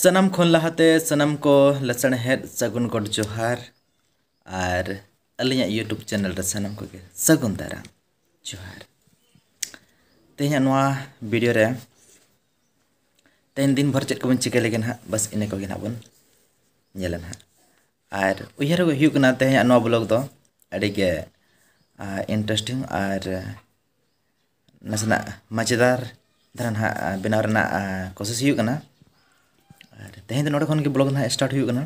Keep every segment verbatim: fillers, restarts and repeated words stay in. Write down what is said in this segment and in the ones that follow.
ᱥᱟᱱᱟᱢ ᱠᱷᱚᱱ ᱞᱟᱦᱟᱛᱮ ᱥᱟᱱᱟᱢ ᱠᱚ ᱞᱟᱥᱟᱲᱦᱮᱫ ᱥᱟᱹᱜᱩᱱ ᱜᱚᱰ ᱡᱚᱦᱟᱨ, ᱟᱨ ᱟᱹᱞᱤᱧᱟᱜ YouTube channel ᱨᱮ ᱥᱟᱱᱟᱢ ᱠᱚᱜᱮ ᱥᱟᱹᱜᱩᱱ ᱫᱟᱨᱟᱢ ᱡᱚᱦᱟᱨ᱾ ᱛᱮᱦᱮᱧᱟᱜ ᱱᱚᱣᱟ video ᱨᱮ ᱛᱮᱦᱮᱧ ᱫᱤᱱ ᱵᱷᱳᱨ ᱪᱮᱫ ᱠᱚᱵᱚᱱ ᱪᱤᱠᱟᱹ ᱞᱮᱜᱮ ᱱᱟᱦᱟᱜ, ᱵᱟᱥ ᱤᱱᱟᱹ ᱠᱚᱜᱮ ᱱᱟᱦᱟᱜ ᱵᱚᱱ ᱧᱮᱞᱟ ᱱᱟᱦᱟᱜ᱾ ᱟᱨ ᱩᱭᱦᱟᱹᱨ ᱦᱩᱭᱩᱜ ᱠᱟᱱᱟ ᱛᱮᱦᱮᱧᱟᱜ ᱱᱚᱣᱟ vlog ᱫᱚ ᱟᱹᱰᱤ ᱜᱮ, ᱟ, interesting ᱟᱨ ᱱᱟᱥᱮᱱᱟᱜ ᱢᱟᱪᱮᱫᱟᱨ ᱫᱷᱟᱨᱟ ᱱᱟᱦᱟᱜ, ᱟ, ᱵᱮᱱᱟᱣ ᱨᱮᱱᱟᱜ, ᱟ, ᱠᱳᱥᱤᱥ ᱦᱩᱭᱩᱜ ᱠᱟᱱᱟ᱾ ᱟᱨ ᱛᱮᱦᱮᱧ ᱫᱚ ᱱᱚᱰᱮ ᱠᱷᱚᱱ ᱜᱮ vlog ᱱᱟᱦᱟᱜ start ᱦᱩᱭᱩᱜ ᱠᱟᱱᱟ,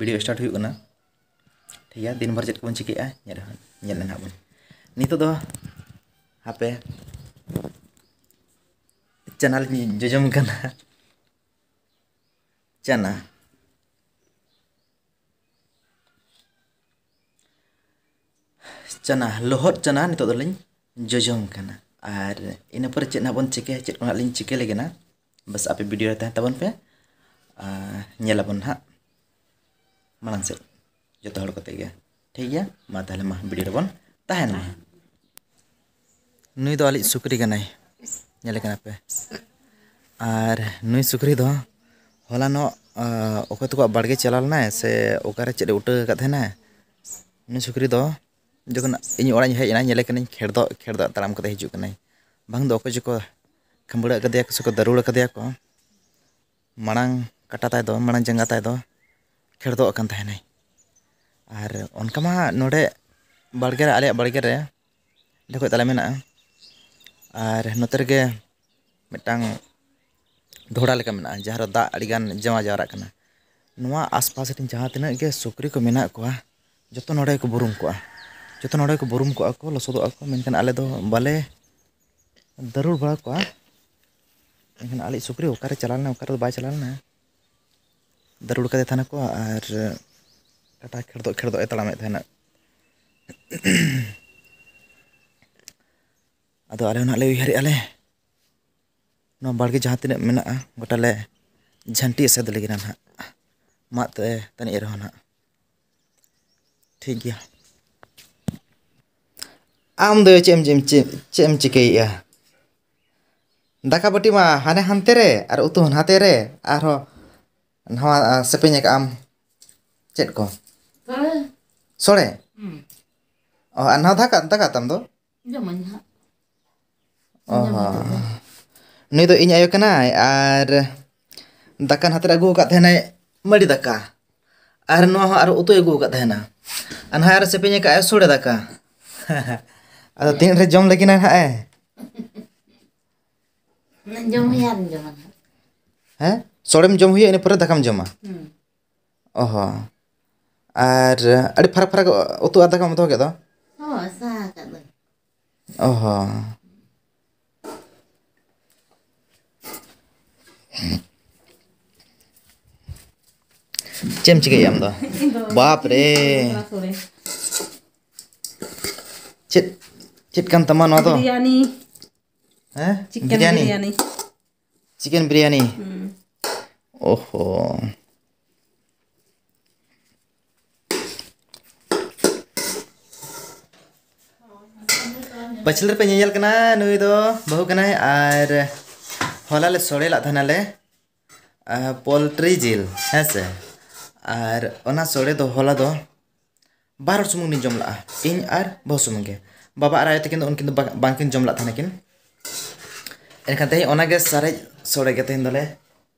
video start ᱦᱩᱭᱩᱜ ᱠᱟᱱᱟ᱾ ᱴᱷᱤᱠ ᱜᱮᱭᱟ, ᱫᱤᱱ ᱵᱷᱳᱨ ᱪᱮᱫ ᱠᱚᱵᱚᱱ ᱪᱤᱠᱟᱹᱭᱮᱫᱼᱟ ᱧᱮᱞ, ᱧᱮᱞ ᱱᱟᱦᱟᱜ ᱵᱚᱱ᱾ ᱱᱤᱛᱚᱜ ᱫᱚ ᱦᱟᱯᱮ ᱪᱟᱱᱟ ᱞᱤᱧ ᱡᱚᱡᱚᱢ ᱠᱟᱱᱟ᱾ ᱪᱟᱱᱟ, ᱪᱟᱱᱟ, ᱞᱚᱦᱚᱫ ᱪᱟᱱᱟ ᱱᱤᱛᱚᱜ ᱫᱚᱞᱤᱧ ᱡᱚᱡᱚᱢ ᱠᱟᱱᱟ᱾ ᱟᱨ ᱤᱱᱟᱹ ᱯᱚᱨᱮ ᱪᱮᱫ ᱱᱟᱦᱟᱜ ᱵᱚᱱ ᱪᱤᱠᱟᱹᱭᱟ, ᱪᱮᱫ ᱠᱚ ᱱᱟᱦᱟᱜ ᱞᱤᱧ ᱪᱤᱠᱟᱹ ᱞᱮᱜᱮ ᱱᱟ, ᱵᱟᱥ ᱟᱯᱮ video ᱨᱮ ᱛᱟᱦᱮᱱ ᱛᱟᱵᱚᱱ ᱯᱮ᱾ ᱟᱨ ᱧᱮᱞᱟᱵᱚᱱ ᱱᱟᱦᱟᱜ ᱢᱟᱲᱟᱝ ᱥᱮᱫ ᱡᱚᱛᱚ ᱦᱚᱲ ᱠᱚᱛᱮ ᱜᱮ᱾ ᱴᱷᱤᱠ ᱜᱮᱭᱟ, ᱢᱟ ᱛᱟᱦᱚᱞᱮ ᱢᱟ video ᱨᱮᱵᱚᱱ ᱛᱟᱦᱮᱱ ᱢᱟ᱾ ᱱᱩᱭ ᱫᱚ ᱟᱞᱮᱭᱤᱡ ᱥᱩᱠᱨᱤ ᱠᱟᱱᱟᱭ, ᱧᱮᱞᱮ ᱠᱟᱱᱟ ᱯᱮ᱾ ᱟᱨ ᱱᱩᱭ ᱥᱩᱠᱨᱤ ᱫᱚ ᱦᱚᱞᱟᱱᱚᱜ, ᱟ, ᱚᱠᱚᱭ ᱛᱟᱠᱚᱣᱟᱜ ᱵᱟᱲᱜᱮ ᱪᱟᱞᱟᱣ ᱞᱮᱱᱟᱭ ᱥᱮ ᱚᱠᱟᱨᱮ ᱪᱮᱫ ᱮ ᱩᱴᱟᱹ ᱟᱠᱟᱫ ᱛᱟᱦᱮᱱᱟᱭ, ᱱᱩᱭ ᱥᱩᱠᱨᱤ ᱫᱚ ᱡᱚᱠᱷᱚᱱ ᱤᱧ ᱚᱲᱟᱜ ᱤᱧ ᱦᱮᱡ ᱮᱱᱟ, ᱧᱮᱞᱮ ᱠᱟᱹᱱᱟᱹᱧ ᱠᱷᱮᱲᱫᱚᱜ ᱠᱷᱮᱲᱫᱚᱜ ᱛᱟᱲᱟᱢ ᱠᱟᱛᱮ ᱦᱤᱡᱩᱜ ᱠᱟᱱᱟᱭ᱾ ᱵᱟᱝ ᱫᱚ ᱚᱠᱚᱭ ᱪᱚᱠᱚ ᱠᱷᱟᱹᱢᱵᱲᱟᱹ ᱟᱠᱟᱫᱮᱭᱟ ᱠᱚ ᱥᱮᱠᱚ ᱫᱟᱹᱨᱩᱲ ᱟᱠᱟᱫᱮᱭᱟ ᱠᱚ᱾ ᱢᱟᱲᱟᱝ ᱠᱟᱴᱟ ᱛᱟᱭ ᱫᱚ, ᱢᱟᱲᱟᱝ ᱡᱟᱸᱜᱟ ᱛᱟᱭ ᱫᱚ ᱠᱷᱮᱲᱫᱚᱜ ᱟᱠᱟᱱ ᱛᱟᱦᱮᱱᱟᱭ᱾ ᱟᱨ ᱚᱱᱠᱟ ᱢᱟ ᱱᱚᱰᱮ ᱵᱟᱲᱜᱮ ᱨᱮ, ᱟᱞᱮᱭᱟᱜ ᱵᱟᱲᱜᱮ ᱨᱮ ᱰᱷᱮᱠᱚᱡ ᱛᱟᱞᱮ ᱢᱮᱱᱟᱜᱼᱟ᱾ ᱟᱨ ᱱᱚᱛᱮ ᱨᱮᱜᱮ ᱢᱤᱫᱴᱟᱝ ᱰᱷᱚᱲᱟ ᱞᱮᱠᱟ ᱢᱮᱱᱟᱜᱼᱟ, ᱡᱟᱦᱟᱸ ᱨᱮ ᱫᱟᱜ ᱟᱹᱰᱤᱜᱟᱱ ᱡᱟᱢᱟ ᱡᱟᱣᱨᱟᱜ ᱠᱟᱱᱟ᱾ ᱱᱚᱣᱟ ᱟᱥᱯᱟᱥ ᱨᱮᱱ ᱡᱟᱦᱟᱸ ᱛᱤᱱᱟᱹᱜ ᱜᱮ ᱥᱩᱠᱨᱤ ᱠᱚ ᱢᱮᱱᱟᱜ ᱠᱚᱣᱟ, ᱡᱚᱛᱚ ᱱᱚᱰᱮ ᱜᱮᱠᱚ ᱵᱩᱨᱩᱢ ᱠᱚᱜᱼᱟ᱾ ᱡᱚᱛᱚ ᱱᱚᱰᱮ ᱜᱮᱠᱚ ᱵᱩᱨᱩᱢ ᱠᱚᱜᱼᱟ ᱠᱚ, ᱞᱚᱥᱚᱫᱚᱜᱼᱟ ᱠᱚ, ᱢᱮᱱᱠᱷᱟᱱ ᱟᱞᱮ ᱫᱚ ᱵᱟᱞᱮ ᱫᱟᱹᱨᱩᱲ ᱵᱟᱲᱟ ᱠᱚᱣᱟ᱾ ᱢᱮᱱᱠᱷᱟᱱ ᱟᱞᱮᱭᱤᱡ ᱥᱩᱠᱨᱤ ᱚᱠᱟᱨᱮ ᱪᱟᱞᱟᱣ ᱞᱮᱱᱟ, ᱚᱠᱟᱨᱮ ᱵᱟᱭ ᱪᱟᱞᱟᱣ ᱞᱮᱱᱟ, ᱫᱟᱹᱨᱩᱲ ᱠᱟᱫᱮ ᱛᱟᱦᱮᱱᱟᱠᱚ ᱟᱨ ᱠᱟᱴᱟ ᱠᱷᱮᱲᱫᱚᱜ ᱠᱷᱮᱲᱫᱚᱜ ᱮ ᱛᱟᱲᱟᱢᱮᱫ ᱛᱟᱦᱮᱱᱟ᱾ ᱟᱫᱚ ᱟᱞᱮ ᱦᱚᱸ ᱱᱟᱦᱟᱜ ᱞᱮ ᱩᱭᱦᱟᱹᱨᱮᱫᱼᱟ ᱞᱮ, ᱱᱚᱣᱟ ᱵᱟᱲᱜᱮ ᱡᱟᱦᱟᱸ ᱛᱤᱱᱟᱹᱜ ᱢᱮᱱᱟᱜᱼᱟ, ᱜᱚᱴᱟ ᱞᱮ ᱡᱷᱟᱹᱱᱴᱤ ᱮᱥᱮᱫ ᱞᱟᱹᱜᱤᱫ ᱱᱟᱦᱟᱜ, ᱢᱟᱫ ᱛᱮ ᱛᱟᱹᱱᱤᱡ ᱨᱮᱦᱚᱸ ᱱᱟᱦᱟᱜ᱾ ᱴᱷᱤᱠ ᱜᱮᱭᱟ᱾ ᱟᱢ ᱫᱚ ᱪᱮᱫ ᱮᱢ, ᱪᱮᱫ ᱮᱢ, ᱪᱮᱫ, ᱪᱮᱫ ᱮᱢ ᱪᱤᱠᱟᱹᱭᱮᱫᱼᱟ? ᱫᱟᱠᱟ ᱵᱟᱹᱴᱤ ᱢᱟ ᱦᱟᱱᱮ ᱦᱟᱱᱛᱮ ᱨᱮ ᱟᱨ ᱩᱛᱩ ᱦᱚᱸ ᱱᱟᱛᱮ ᱨᱮ, ᱟᱨᱦᱚᱸ ᱱᱟᱣᱟ, ᱟ, ᱥᱮᱯᱮᱧ ᱟᱠᱟᱫ ᱟᱢ ᱪᱮᱫ ᱠᱚ? ᱥᱚᱲᱮ᱾ ᱥᱚᱲᱮ? ᱦᱩᱸ᱾ ᱚ, ᱟᱨ ᱱᱟᱣᱟ ᱫᱟᱠᱟ, ᱫᱟᱠᱟ ᱛᱟᱢ ᱫᱚ? ᱡᱚᱢᱟᱹᱧ ᱦᱟᱸᱜ᱾ ᱚ ᱡᱚᱢ ᱦᱚᱸ᱾ ᱠᱟᱛᱮ ᱫᱚ᱾ ᱱᱩᱭ ᱫᱚ ᱤᱧ ᱟᱭᱳ ᱠᱟᱱᱟᱭ, ᱟᱨ ᱫᱟᱠᱟ ᱱᱟᱛᱮ ᱨᱮ ᱟᱹᱜᱩ ᱟᱠᱟᱫ ᱛᱟᱦᱮᱱᱟᱭ ᱢᱟᱹᱰᱤ ᱫᱟᱠᱟ, ᱟᱨ ᱱᱚᱣᱟ ᱦᱚᱸ ᱟᱨᱚ ᱩᱛᱩᱭ ᱟᱹᱜᱩ ᱟᱠᱟᱫ ᱛᱟᱦᱮᱱᱟ, ᱟᱨ ᱱᱟᱦᱟᱜ ᱟᱨᱚ ᱥᱮᱯᱮᱧ ᱟᱠᱟᱫᱼᱟᱭ ᱥᱚᱲᱮ ᱫᱟᱠᱟ᱾ ᱟᱫᱚ ᱛᱤᱱᱟᱹᱜ ᱨᱮ ᱡᱚᱢ ᱞᱟᱹᱜᱤᱫ ᱱᱟᱦᱟᱜ ᱮ? ᱡᱚᱢ ᱦᱩᱭᱩᱜᱼᱟ, ᱟᱨ ᱡᱚᱢᱟ ᱱᱟᱦᱟᱜ᱾ ᱦᱮᱸ, ᱥᱚᱲᱮᱢ ᱡᱚᱢ ᱦᱩᱭᱩᱜᱼᱟ, ᱤᱱᱟᱹ ᱯᱚᱨᱮ ᱫᱟᱠᱟᱢ ᱡᱚᱢᱟ᱾ ᱦᱩᱸ᱾ ᱚ ᱦᱚᱸ᱾ ᱟᱨ ᱟᱹᱰᱤ ᱯᱷᱟᱨᱟᱠ ᱯᱷᱟᱨᱟᱠ ᱩᱛᱩ ᱟᱨ ᱫᱟᱠᱟᱢ ᱫᱚᱦᱚ ᱠᱮᱫ ᱫᱚ? ᱦᱚᱸ, ᱥᱟᱦᱟ ᱟᱠᱟᱫ ᱫᱚᱧ᱾ ᱚ ᱦᱚᱸ᱾ ᱪᱮᱫ ᱮᱢ ᱪᱤᱠᱟᱹᱭᱮᱫᱼᱟ ᱟᱢ ᱫᱚ? ᱤᱧ ᱫᱚ ᱵᱟᱯ ᱨᱮ᱾ ᱥᱚᱲᱮ᱾ ᱪᱮᱫ, ᱪᱮᱫ ᱠᱟᱱ ᱛᱟᱢᱟ ᱱᱚᱣᱟ ᱫᱚ? ᱵᱤᱨᱭᱟᱱᱤ᱾ ᱦᱮᱸ? ᱪᱤᱠᱮᱱ ᱵᱤᱨᱭᱟᱱᱤ? ᱵᱤᱨᱭᱟᱱᱤ᱾ ᱪᱤᱠᱮᱱ ᱵᱤᱨᱭᱟᱱᱤ? ᱦᱩᱸ᱾ ᱳᱦᱳ᱾ ᱯᱟᱹᱪᱷᱞᱟᱹ ᱨᱮᱯᱮ ᱧᱮᱧᱮᱞ ᱠᱟᱱᱟ, ᱱᱩᱭ ᱫᱚ ᱵᱟᱹᱦᱩ ᱠᱟᱱᱟᱭ, ᱟᱨ ᱦᱚᱞᱟ ᱞᱮ ᱥᱚᱲᱮ ᱞᱟᱫ ᱛᱟᱦᱮᱱᱟᱞᱮ, ᱟᱨ ᱯᱳᱞᱴᱨᱤ ᱡᱤᱞ, ᱦᱮᱸ ᱥᱮ᱾ ᱟᱨ ᱚᱱᱟ ᱥᱚᱲᱮ ᱫᱚ ᱦᱚᱞᱟ ᱫᱚ ᱵᱟᱨ ᱦᱚᱲ ᱥᱩᱢᱩᱝ ᱞᱤᱧ ᱡᱚᱢ ᱞᱟᱜᱼᱟ, ᱤᱧ ᱟᱨ ᱵᱟᱹᱦᱩ ᱥᱩᱢᱩᱝ ᱜᱮ᱾ ᱵᱟᱵᱟ ᱟᱨ ᱟᱭᱳ ᱛᱟᱹᱠᱤᱱ ᱫᱚ ᱩᱱᱠᱤᱱ ᱫᱚ ᱵᱟ-, ᱵᱟᱝᱠᱤᱱ ᱡᱚᱢ ᱞᱟᱜ ᱛᱟᱦᱮᱱᱟ ᱠᱤᱱ᱾ ᱮᱱᱠᱷᱟᱱ ᱛᱮᱦᱮᱧ ᱚᱱᱟᱜᱮ ᱥᱟᱨᱮᱡ ᱥᱚᱲᱮ ᱜᱮ ᱛᱮᱦᱮᱧ ᱫᱚᱞᱮ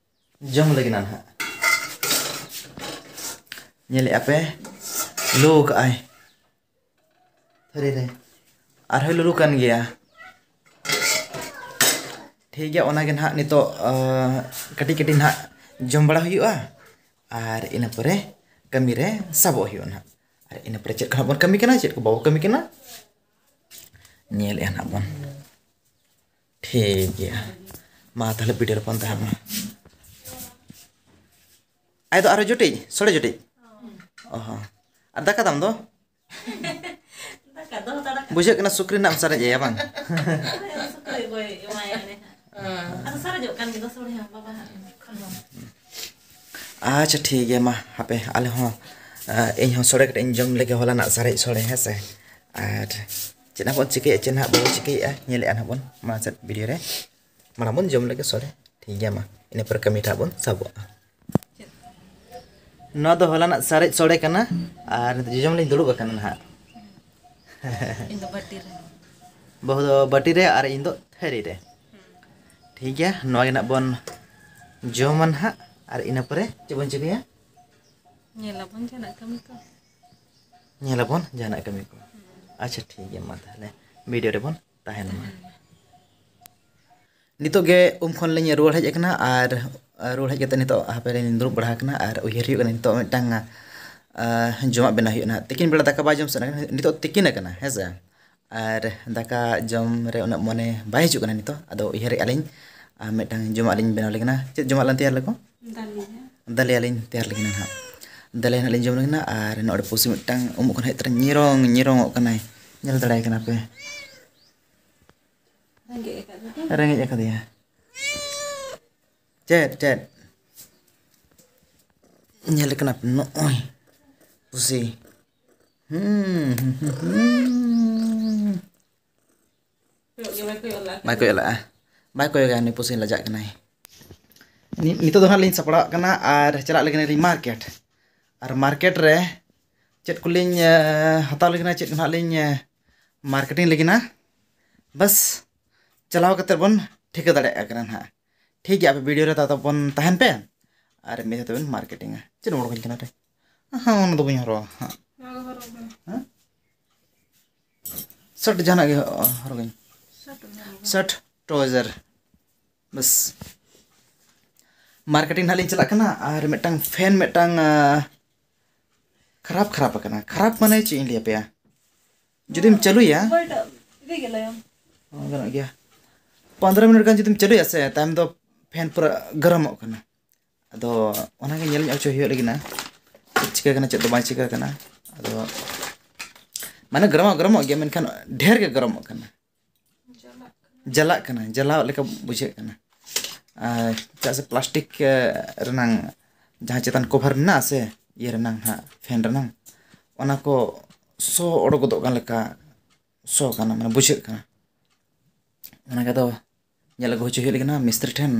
ᱡᱚᱢ ᱞᱟᱹᱜᱤᱫ ᱱᱟᱦᱟᱜ᱾ ᱧᱮᱞᱮᱫᱼᱟ ᱯᱮ, ᱞᱚ ᱠᱟᱜᱼᱟᱭ ᱛᱷᱟᱹᱨᱤ ᱨᱮ, ᱟᱨᱦᱚᱸᱭ ᱞᱩᱞᱩ ᱠᱟᱱ ᱜᱮᱭᱟ᱾ ᱴᱷᱤᱠ ᱜᱮᱭᱟ, ᱚᱱᱟᱜᱮ ᱱᱟᱦᱟᱜ ᱱᱤᱛᱚᱜ, ᱟᱸ, ᱠᱟᱹᱴᱤᱡ ᱠᱟᱹᱴᱤᱡ ᱱᱟᱦᱟᱜ ᱡᱚᱢ ᱵᱟᱲᱟ ᱦᱩᱭᱩᱜᱼᱟ, ᱟᱨ ᱤᱱᱟᱹ ᱯᱚᱨᱮ ᱠᱟᱹᱢᱤ ᱨᱮ ᱥᱟᱵᱚᱜ ᱦᱩᱭᱩᱜᱼᱟ ᱱᱟᱦᱟᱜ᱾ ᱟᱨ ᱤᱱᱟᱹ ᱯᱚᱨᱮ ᱪᱮᱫ ᱠᱚ ᱱᱟᱦᱟᱜ ᱵᱚᱱ ᱠᱟᱹᱢᱤ ᱠᱟᱱᱟ, ᱪᱮᱫ ᱠᱚ ᱵᱟᱵᱚ ᱠᱟᱹᱢᱤ ᱠᱟᱱᱟ, ᱧᱮᱞᱮᱫᱼᱟ ᱱᱟᱦᱟᱜ ᱵᱚᱱ᱾ ᱴᱷᱤᱠ ᱜᱮᱭᱟ, ᱢᱟ ᱛᱟᱦᱚᱞᱮ ᱵᱷᱤᱰᱤᱭᱳ ᱨᱮᱵᱚᱱ ᱛᱟᱦᱮᱱ ᱢᱟ᱾ ᱟᱭ ᱫᱚ ᱟᱨᱦᱚᱸ ᱡᱩᱴᱤᱡ, ᱥᱚᱲᱮ ᱡᱩᱴᱤᱡ? ᱚ ᱦᱚᱸ᱾ ᱟᱨ ᱫᱟᱠᱟ ᱫᱟᱢ ᱫᱚ? ᱫᱟᱠᱟ ᱫᱚ ᱦᱟᱛᱟᱲ ᱠᱟᱜ᱾ ᱵᱩᱡᱷᱟᱹᱜ ᱠᱟᱱᱟ ᱥᱩᱠᱨᱤ ᱨᱮᱱᱟᱜ ᱮᱢ ᱥᱟᱨᱮᱡ ᱟᱭᱟ ᱵᱟᱝ? ᱥᱩᱠᱨᱤ ᱜᱚᱡ ᱮᱢᱟᱭᱟ ᱚᱱᱮ ᱦᱟᱸᱜ᱾ ᱦᱮᱸ᱾ ᱟᱫᱚ ᱥᱟᱨᱮᱡᱚᱜ ᱠᱟᱱ ᱜᱮᱫᱚ ᱥᱚᱲᱮ ᱦᱚᱸ ᱵᱟᱵᱟ ᱦᱟᱸᱜ ᱠᱷᱚᱱ ᱦᱚᱸ᱾ ᱟᱪᱪᱷᱟ, ᱴᱷᱤᱠ ᱜᱮᱭᱟ, ᱢᱟ ᱦᱟᱯᱮ, ᱟᱞᱮ ᱦᱚᱸ, ᱮ, ᱤᱧ ᱦᱚᱸ ᱥᱚᱲᱮ ᱠᱟᱹᱴᱤᱡ ᱤᱧ ᱡᱚᱢ ᱞᱮᱜᱮ, ᱦᱚᱞᱟᱱᱟᱜ ᱥᱟᱨᱮᱡ ᱥᱚᱲᱮ, ᱦᱮᱸ ᱥᱮ᱾ ᱟᱨ ᱪᱮᱫ ᱦᱟᱸᱜ ᱵᱚᱱ ᱪᱤᱠᱟᱹᱭᱮᱫᱼᱟ, ᱪᱮᱫ ᱦᱟᱸᱜ ᱵᱟᱵᱚᱱ ᱪᱤᱠᱟᱹᱭᱮᱫᱼᱟ, ᱧᱮᱞᱮᱫᱼᱟ ᱱᱟᱦᱟᱜ ᱵᱚᱱ ᱢᱟᱲᱟᱝ ᱥᱮᱫ ᱵᱷᱤᱰᱤᱭᱳ ᱨᱮ᱾ ᱢᱟᱲᱟᱝ ᱵᱚᱱ ᱡᱚᱢ ᱞᱮᱜᱮ ᱥᱚᱲᱮ, ᱴᱷᱤᱠ ᱜᱮᱭᱟ, ᱢᱟ ᱤᱱᱟᱹ ᱯᱚᱨᱮ ᱠᱟᱹᱢᱤ ᱴᱷᱟᱜ ᱵᱚᱱ ᱥᱟᱵᱚᱜᱼᱟ᱾ ᱪᱮᱫ ᱱᱚᱣᱟ ᱫᱚ ᱦᱚᱞᱟᱱᱟᱜ ᱥᱟᱨᱮᱡ ᱥᱚᱲᱮ ᱠᱟᱱᱟ᱾ ᱟᱨ ᱱᱤᱛᱚᱜ ᱡᱚᱡᱚᱢ ᱞᱤᱧ ᱫᱩᱲᱩᱵ ᱟᱠᱟᱱᱟ ᱱᱟᱦᱟᱜ᱾ ᱤᱧ ᱫᱚ ᱵᱟᱹᱴᱤ ᱨᱮ᱾ ᱵᱟᱹᱦᱩ ᱫᱚ ᱵᱟᱹᱴᱤ ᱨᱮ ᱟᱨ ᱤᱧ ᱫᱚ ᱛᱷᱟᱹᱨᱤ ᱨᱮ᱾ ᱴᱷᱤᱠ ᱜᱮᱭᱟ, ᱱᱚᱣᱟ ᱜᱮ ᱱᱟᱜ ᱵᱚᱱ ᱡᱚᱢᱟ ᱱᱟᱦᱟᱜ᱾ ᱟᱨ ᱤᱱᱟᱹ ᱯᱚᱨᱮ ᱪᱮᱫ ᱵᱚᱱ ᱪᱤᱠᱟᱹᱭᱟ? ᱧᱮᱞᱟᱵᱚᱱ ᱡᱟᱦᱟᱱᱟᱜ ᱠᱟᱹᱢᱤ ᱠᱚ᱾ ᱧᱮᱞᱟᱵᱚᱱ ᱡᱟᱦᱟᱱᱟᱜ ᱠᱟᱹᱢᱤ ᱠᱚ᱾ ᱟᱪᱪᱷᱟ, ᱴᱷᱤᱠ ᱜᱮᱭᱟ, ᱢᱟ ᱛᱟᱦᱚᱞᱮ ᱵᱷᱤᱰᱤᱭᱳ ᱨᱮᱵᱚᱱ ᱛᱟᱦᱮᱱ ᱢᱟ᱾ ᱱᱤᱛᱚᱜ ᱜᱮ ᱩᱢ ᱠᱷᱚᱱ ᱞᱤᱧ ᱨᱩᱣᱟᱹᱲ ᱦᱮᱡ ᱟᱠᱟᱱᱟ᱾ ᱟᱨ ᱨᱩᱣᱟᱹᱲ ᱦᱮᱡ ᱠᱟᱛᱮ ᱱᱤᱛᱚᱜ ᱦᱟᱯᱮ ᱞᱤᱧ ᱫᱩᱲᱩᱵ ᱵᱟᱲᱟ ᱟᱠᱟᱱᱟ᱾ ᱟᱨ ᱩᱭᱦᱟᱹᱨ ᱦᱩᱭᱩᱜ ᱠᱟᱱᱟ ᱱᱤᱛᱚᱜ ᱢᱤᱫᱴᱟᱝ, ᱟᱸ, ᱡᱚᱢᱟᱜ ᱵᱮᱱᱟᱣ ᱦᱩᱭᱩᱜᱼᱟ ᱱᱟᱦᱟᱜ᱾ ᱛᱤᱠᱤᱱ ᱵᱮᱲᱟ ᱫᱟᱠᱟ ᱵᱟᱭ ᱡᱚᱢ ᱥᱟᱱᱟ ᱠᱟᱱᱟ, ᱱᱤᱛᱚᱜ ᱛᱤᱠᱤᱱ ᱟᱠᱟᱱᱟ, ᱦᱮᱸ ᱥᱮ? ᱟᱨ ᱫᱟᱠᱟ ᱡᱚᱢ ᱨᱮ ᱩᱱᱟᱹᱜ ᱢᱚᱱᱮ ᱵᱟᱭ ᱦᱤᱡᱩᱜ ᱠᱟᱱᱟ ᱱᱤᱛᱚᱜ᱾ ᱟᱫᱚ ᱩᱭᱦᱟᱹᱨᱮᱫᱼᱟ ᱞᱤᱧ, ᱟᱨ ᱢᱤᱫᱴᱟᱝ ᱡᱚᱢᱟᱜ ᱞᱤᱧ ᱵᱮᱱᱟᱣ ᱞᱮᱜᱮ ᱱᱟ᱾ ᱪᱮᱫ ᱡᱚᱢᱟᱜ ᱞᱟᱝ ᱛᱮᱭᱟᱨ ᱞᱮᱠᱚ? ᱫᱟᱹᱞᱤᱭᱟ᱾ ᱫᱟᱹᱞᱤᱭᱟ ᱞᱤᱧ ᱛᱮᱭᱟᱨ ᱞᱮᱜᱮ ᱱᱟ ᱱᱟᱦᱟᱜ᱾ ᱫᱟᱹᱞᱤᱭᱟ ᱱᱟᱦᱟᱜ ᱞᱤᱧ ᱡᱚᱢ ᱞᱮᱜᱮ ᱱᱟ᱾ ᱟᱨ ᱱᱚᱰᱮ ᱯᱩᱥᱤ ᱢᱤᱫᱴᱟᱝ ᱩᱢᱩᱜ ᱠᱟᱱᱟ, ᱦᱮᱡ ᱛᱚᱨᱟ ᱧᱤᱨᱚᱝ ᱧᱤᱨᱚᱝᱚᱜ ᱠᱟᱱᱟᱭ᱾ ᱧᱮᱞ ᱫᱟᱲᱮᱭᱟᱭ ᱠᱟᱱᱟ ᱯᱮ? ᱨᱮᱸᱜᱮᱡ ᱟᱠᱟᱫᱮᱭᱟ᱾ ᱨᱮᱸᱜᱮᱡ ᱟᱠᱟᱫᱮᱭᱟ᱾ ᱪᱮᱫ, ᱪᱮᱫ? ᱧᱮᱞ ᱠᱟᱱᱟ ᱯᱮ, ᱱᱚᱜᱼᱚᱭ ᱯᱩᱥᱤ᱾ ᱦᱩᱸ, ᱦᱩᱸ, ᱦᱩᱸ, ᱦᱩᱸ᱾ ᱠᱚᱭᱚᱜ ᱜᱮ ᱵᱟᱭ ᱠᱚᱭᱚᱜ ᱞᱟᱜᱼᱟ᱾ ᱵᱟᱭ ᱠᱚᱭᱚᱜ ᱞᱟᱜᱼᱟ᱾ ᱵᱟᱭ ᱠᱚᱭᱚᱜᱟ, ᱩᱱᱤ ᱯᱩᱥᱤ ᱞᱟᱡᱟᱜ ᱠᱟᱱᱟᱭ᱾ ᱱᱤ-, ᱱᱤᱛᱚᱜ ᱫᱚ ᱦᱟᱸᱜ ᱞᱤᱧ ᱥᱟᱯᱲᱟᱜ ᱠᱟᱱᱟ ᱟᱨ ᱪᱟᱞᱟᱜ ᱞᱟᱹᱜᱤᱫ ᱞᱤᱧ ᱢᱟᱨᱠᱮᱴ᱾ ᱟᱨ ᱢᱟᱨᱠᱮᱴ ᱨᱮ ᱪᱮᱫ ᱠᱚᱞᱤᱧ, ᱮ, ᱦᱟᱛᱟᱣ ᱞᱟᱹᱜᱤᱫ ᱱᱟ, ᱪᱮᱫ ᱠᱚ ᱦᱟᱸᱜ ᱞᱤᱧ, ᱮ, ᱢᱟᱨᱠᱮᱴᱤᱝ ᱞᱟᱹᱜᱤᱫ ᱱᱟ᱾ ᱵᱟᱥ, ᱪᱟᱞᱟᱣ ᱠᱟᱛᱮ ᱵᱚᱱ ᱴᱷᱤᱠᱟᱹ ᱫᱟᱲᱮᱭᱟᱜ ᱠᱟᱱᱟ ᱱᱟᱦᱟᱜ᱾ ᱴᱷᱤᱠ ᱜᱮᱭᱟ, ᱟᱯᱮ ᱵᱷᱤᱰᱤᱭᱳ ᱨᱮ ᱛᱟᱛᱚ ᱵᱚᱱ ᱛᱟᱦᱮᱱ ᱯᱮ᱾ ᱟᱨ ᱢᱤᱫ ᱫᱷᱟᱣ ᱛᱮᱵᱚᱱ ᱢᱟᱨᱠᱮᱴᱤᱝᱟ᱾ ᱪᱮᱫ ᱮᱢ ᱚᱰᱚᱠᱟᱹᱧ ᱠᱟᱱᱟ ᱨᱮ? ᱦᱮᱸ, ᱚᱱᱟ ᱫᱚ ᱵᱟᱹᱧ ᱦᱚᱨᱚᱜᱟ ᱦᱟᱸᱜ᱾ ᱱᱚᱣᱟ ᱜᱮ ᱦᱚᱨᱚᱜ ᱢᱮ᱾ ᱦᱮᱸ? ᱥᱟᱨᱴ ᱡᱟᱦᱟᱱᱟᱜ ᱜᱮ ᱦᱚᱨᱚᱜᱟᱹᱧ᱾ ᱥᱟᱨᱴ ᱮᱢ ᱦᱚᱨᱚᱜᱟ᱾ ᱥᱟᱨᱴ ᱴᱨᱟᱣᱩᱡᱟᱨ᱾ ᱵᱟᱥ᱾ ᱢᱟᱨᱠᱮᱴᱤᱝ ᱱᱟᱦᱟᱜ ᱞᱤᱧ ᱪᱟᱞᱟᱜ ᱠᱟᱱᱟ᱾ ᱟᱨ ᱢᱤᱫᱴᱟᱝ ᱯᱷᱮᱱ ᱢᱤᱫᱴᱟᱝ, ᱟ, ᱠᱷᱟᱨᱟᱯ, ᱠᱷᱟᱨᱟᱯ ᱟᱠᱟᱱᱟ᱾ ᱠᱷᱟᱨᱟᱯ ᱢᱟᱱᱮ ᱪᱮᱫ ᱤᱧ ᱞᱟᱹᱭ ᱟᱯᱮᱭᱟ? ᱡᱩᱫᱤᱢ ᱪᱟᱹᱞᱩᱭᱟ, ᱚᱠᱚᱭᱴᱟᱜ? ᱤᱫᱤ ᱜᱮ ᱞᱟᱭᱟᱢ᱾ ᱦᱚᱸ, ᱜᱟᱱᱚᱜ ᱜᱮᱭᱟ᱾ ᱯᱚᱱᱫᱽᱨᱚ ᱢᱤᱱᱤᱴ ᱜᱟᱱ ᱡᱩᱫᱤᱢ ᱪᱟᱹᱞᱩᱭᱟ ᱥᱮ, ᱛᱟᱭᱚᱢ ᱫᱚ ᱯᱷᱮᱱ ᱯᱩᱨᱟᱹ ᱜᱚᱨᱚᱢᱚᱜ ᱠᱟᱱᱟ᱾ ᱟᱫᱚ ᱚᱱᱟᱜᱮ ᱧᱮᱞ ᱧᱚᱜ ᱦᱚᱪᱚ ᱦᱩᱭᱩᱜ ᱞᱟᱹᱜᱤᱫ ᱱᱟ, ᱪᱮᱫ ᱪᱤᱠᱟᱹ ᱠᱟᱱᱟ, ᱪᱮᱫ ᱫᱚ ᱵᱟᱝ ᱪᱤᱠᱟᱹ ᱠᱟᱱᱟ᱾ ᱟᱫᱚ ᱢᱟᱱᱮ ᱜᱚᱨᱚᱢᱚᱜ, ᱜᱚᱨᱚᱢᱚᱜ ᱜᱮᱭᱟ, ᱢᱮᱱᱠᱷᱟᱱ ᱰᱷᱮᱨ ᱜᱮ ᱜᱚᱨᱚᱢᱚᱜ ᱠᱟᱱᱟ᱾ ᱡᱟᱞᱟᱜ ᱠᱟᱱᱟ, ᱡᱟᱞᱟᱣ ᱞᱮᱠᱟ ᱵᱩᱡᱷᱟᱹᱜ ᱠᱟᱱᱟ᱾ ᱟᱨ ᱪᱮᱫᱟᱜ ᱥᱮ ᱯᱞᱟᱥᱴᱤᱠ, ᱮ, ᱨᱮᱱᱟᱝ ᱡᱟᱦᱟᱸ ᱪᱮᱛᱟᱱ ᱠᱚᱵᱷᱟᱨ ᱢᱮᱱᱟᱜᱼᱟ ᱥᱮ, ᱤᱭᱟᱹ ᱨᱮᱱᱟᱝ ᱦᱟᱸᱜ, ᱯᱷᱮᱱ ᱨᱮᱱᱟᱝ, ᱚᱱᱟ ᱠᱚ ᱥᱚ ᱚᱰᱚᱠ ᱜᱚᱫᱚᱜ ᱠᱟᱱ ᱞᱮᱠᱟ ᱥᱚ ᱠᱟᱱᱟ, ᱢᱟᱱᱮ ᱵᱩᱡᱷᱟᱹᱜ ᱠᱟᱱᱟ᱾ ᱚᱱᱟ ᱜᱮ ᱟᱫᱚ ᱧᱮᱞ ᱟᱹᱜᱩ ᱦᱚᱪᱚ ᱦᱩᱭᱩᱜ ᱞᱟᱹᱜᱤᱫ ᱱᱟ ᱢᱤᱥᱛᱨᱤ ᱴᱷᱮᱱ᱾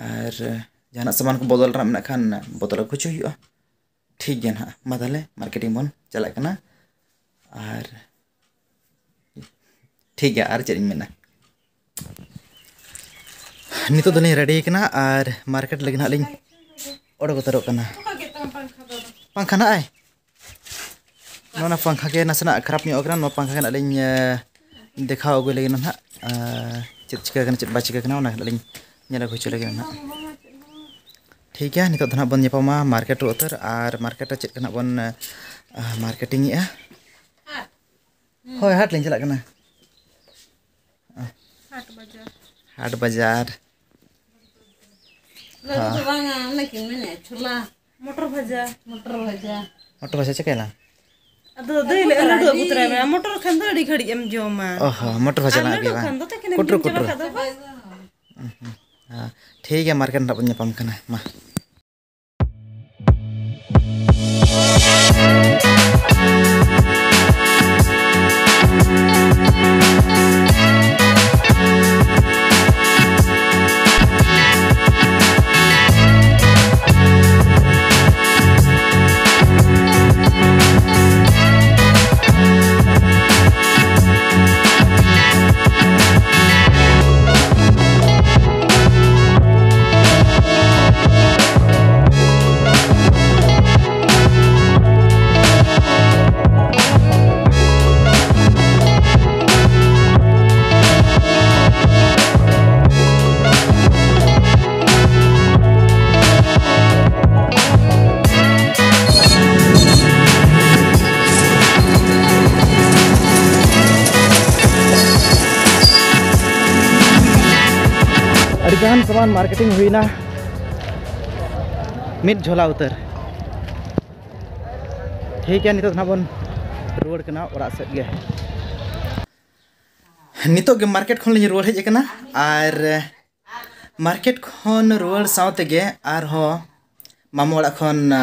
ᱟᱨ ᱡᱟᱦᱟᱱᱟᱜ ᱥᱟᱢᱟᱱ ᱠᱚ ᱵᱚᱫᱚᱞ ᱨᱮᱱᱟᱜ ᱢᱮᱱᱟᱜ ᱠᱷᱟᱱ ᱵᱚᱫᱚᱞ ᱟᱹᱜᱩ ᱦᱚᱪᱚ ᱦᱩᱭᱩᱜᱼᱟ᱾ ᱴᱷᱤᱠ ᱜᱮᱭᱟ ᱱᱟᱦᱟᱜ, ᱢᱟ ᱛᱟᱦᱚᱞᱮ ᱢᱟᱨᱠᱮᱴᱤᱝ ᱵᱚᱱ ᱪᱟᱞᱟᱜ ᱠᱟᱱᱟ᱾ ᱟᱨ ᱴᱷᱤᱠ ᱜᱮᱭᱟ, ᱟᱨ ᱪᱮᱫ ᱤᱧ ᱢᱮᱱᱟ, ᱱᱤᱛᱚᱜ ᱫᱚᱞᱤᱧ ᱨᱮᱰᱤ ᱠᱟᱱᱟ ᱟᱨ ᱢᱟᱨᱠᱮᱴ ᱞᱟᱹᱜᱤᱫ ᱱᱟᱦᱟᱜ ᱞᱤᱧ ᱚᱰᱚᱠ ᱩᱛᱟᱹᱨᱚᱜ ᱠᱟᱱᱟ᱾ ᱯᱟᱝᱠᱷᱟ ᱱᱟᱦᱟᱜ ᱟᱭ, ᱱᱚᱣᱟ ᱯᱟᱝᱠᱷᱟ ᱜᱮ ᱱᱟᱥᱮᱱᱟᱜ ᱠᱷᱟᱨᱟᱯ ᱧᱚᱜ ᱟᱠᱟᱱᱟ᱾ ᱱᱚᱣᱟ ᱯᱟᱝᱠᱷᱟ ᱜᱮ ᱱᱟᱦᱟᱜ ᱞᱤᱧ, ᱮ, ᱫᱮᱠᱷᱟᱣ ᱟᱹᱜᱩᱭ ᱞᱟᱹᱜᱤᱫ ᱱᱟᱦᱟᱜ, ᱮ, ᱪᱮᱫ ᱪᱤᱠᱟᱹ ᱠᱟᱱᱟ, ᱪᱮᱫ ᱵᱟᱭ ᱪᱤᱠᱟᱹ ᱠᱟᱱᱟ, ᱚᱱᱟ ᱜᱮ ᱱᱟᱦᱟᱜ ᱞᱤᱧ ᱧᱮᱞ ᱟᱹᱜᱩ ᱦᱚᱪᱚ ᱞᱟᱹᱜᱤᱫ ᱱᱟᱦᱟᱜ᱾ ᱴᱷᱤᱠ ᱜᱮᱭᱟ, ᱱᱤᱛᱚᱜ ᱫᱚ ᱱᱟᱦᱟᱜ ᱵᱚᱱ ᱧᱟᱯᱟᱢᱟ ᱢᱟᱨᱠᱮᱴ ᱩᱛᱟᱹᱨ, ᱟᱨ ᱢᱟᱨᱠᱮᱴ ᱨᱮ ᱪᱮᱫ ᱠᱚ ᱱᱟᱦᱟᱜ ᱵᱚᱱ, ᱮ, ᱢᱟᱨᱠᱮᱴᱤᱝ ᱮᱜᱼᱟ᱾ ᱦᱳᱭ, ᱦᱟᱴ ᱞᱤᱧ ᱪᱟᱞᱟᱜ ᱠᱟᱱᱟ᱾ ᱦᱟᱴ ᱵᱟᱡᱟᱨ᱾ ᱦᱟᱴ ᱵᱟᱡᱟᱨ᱾ ᱞᱟᱹᱰᱩ ᱫᱚ ᱵᱟᱝᱟ, ᱚᱱᱮ ᱠᱤᱱ ᱢᱮᱱᱮᱫᱼᱟ, ᱪᱷᱳᱞᱟ᱾ ᱢᱚᱴᱚᱨ ᱵᱷᱟᱡᱟ᱾ ᱢᱚᱴᱚᱨ ᱵᱷᱟᱡᱟ᱾ ᱢᱚᱴᱚᱨ ᱵᱷᱟᱡᱟ ᱪᱤᱠᱟᱹᱭᱮᱱᱟ? ᱟᱫᱚ ᱫᱟᱹᱭ ᱞᱟᱹᱭᱮᱫᱼᱟ, ᱞᱟᱹᱰᱩ ᱟᱹᱜᱩ ᱛᱚᱨᱟᱭ ᱢᱮ᱾ ᱢᱚᱴᱚᱨ ᱠᱷᱟᱱ ᱫᱚ ᱟᱹᱰᱤ ᱜᱷᱟᱹᱲᱤᱡ ᱮᱢ ᱡᱚᱢᱟ᱾ ᱚ ᱦᱚᱸ, ᱢᱚᱴᱚᱨ ᱵᱷᱟᱡᱟ ᱟᱨ ᱞᱟᱝ ᱞᱟᱹᱰᱩ ᱟᱹᱜᱩᱭᱟ ᱵᱟᱝ? ᱠᱷᱟᱱ ᱫᱚ ᱛᱤᱠᱤᱱ ᱮᱢ ᱠᱩᱴᱨᱩ, ᱡᱚᱢ ᱪᱟᱵᱟ ᱠᱩᱴᱨᱩ᱾ ᱠᱷᱟᱜ ᱫᱚ ᱵᱟᱭ ᱦᱩᱸ, ᱦᱩᱸ᱾ ᱦᱮᱸ, ᱴᱷᱤᱠ ᱜᱮᱭᱟ, ᱢᱟᱨᱠᱮᱴ ᱱᱟᱜ ᱵᱚᱱ ᱧᱟᱯᱟᱢ ᱠᱟᱱᱟ᱾ ᱢᱟ᱾ ᱟᱹᱰᱤᱜᱟᱱ ᱥᱟᱢᱟᱱ ᱢᱟᱨᱠᱮᱴᱤᱝ ᱦᱩᱭᱱᱟ ᱢᱤᱫ ᱡᱷᱚᱞᱟ ᱩᱛᱟᱹᱨ᱾ ᱴᱷᱤᱠ ᱜᱮᱭᱟ, ᱱᱤᱛᱚᱜ ᱫᱚ ᱱᱟᱦᱟᱜ ᱵᱚᱱ ᱨᱩᱣᱟᱹᱲ ᱠᱟᱱᱟ ᱚᱲᱟᱜ ᱥᱮᱫ ᱜᱮ᱾ ᱱᱤᱛᱚᱜ ᱜᱮ ᱢᱟᱨᱠᱮᱴ ᱠᱷᱚᱱ ᱞᱤᱧ ᱨᱩᱣᱟᱹᱲ ᱦᱮᱡ ᱟᱠᱟᱱᱟ, ᱟᱨ ᱢᱟᱨᱠᱮᱴ ᱠᱷᱚᱱ ᱨᱩᱣᱟᱹᱲ ᱥᱟᱶ ᱛᱮᱜᱮ ᱟᱨᱦᱚᱸ ᱢᱟᱢᱚ ᱚᱲᱟᱜ ᱠᱷᱚᱱ, ᱟ,